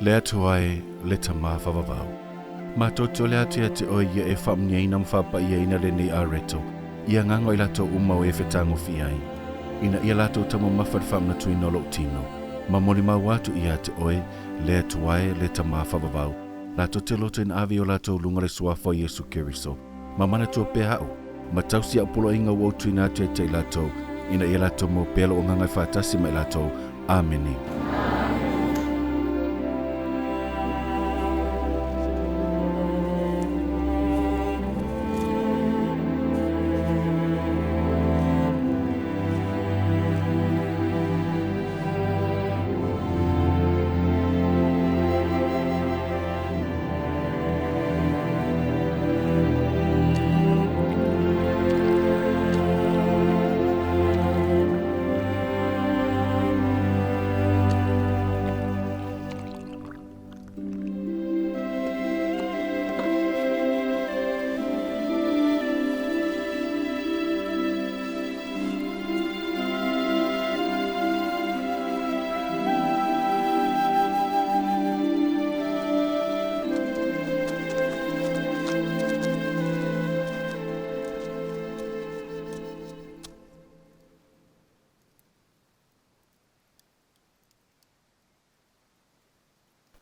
Le Atua e, le Tama faavavau. Matou te ole atu ia te Oe ia e faamuniaina ma faapaiaina lenei areto i agaga o i latou uma o e fetagofi ai, ina ia latou taumamafa i le faamanatuina o Lou tino, ma molimau atu ia te Oe, le Atua e, le Tama faavavau, latou te loto ina ave i o latou luga le Suafa o Iesu Keriso, ma manatua pea A'u, ma tausi A'u poloaiga ua ou tuuina atu ia te i latou, ina ia latou maua pea Lou Agaga e faatasi ma i latou. Amene.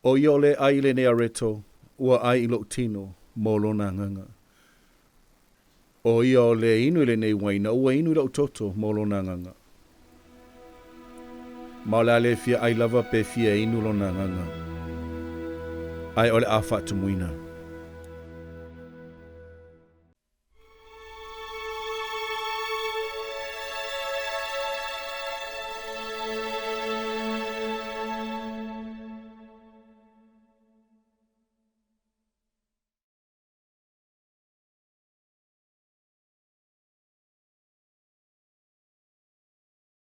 O ia o le ʻai i lenei areto, ua ʻai i Lou tino, mo Lona agaga. O ia o le inu i lenei uaina, ua inu i Lou toto, mo Lona agaga. Ma o le a le fia ʻai lava pe fia inu lona agaga, ae o le a faatumuina.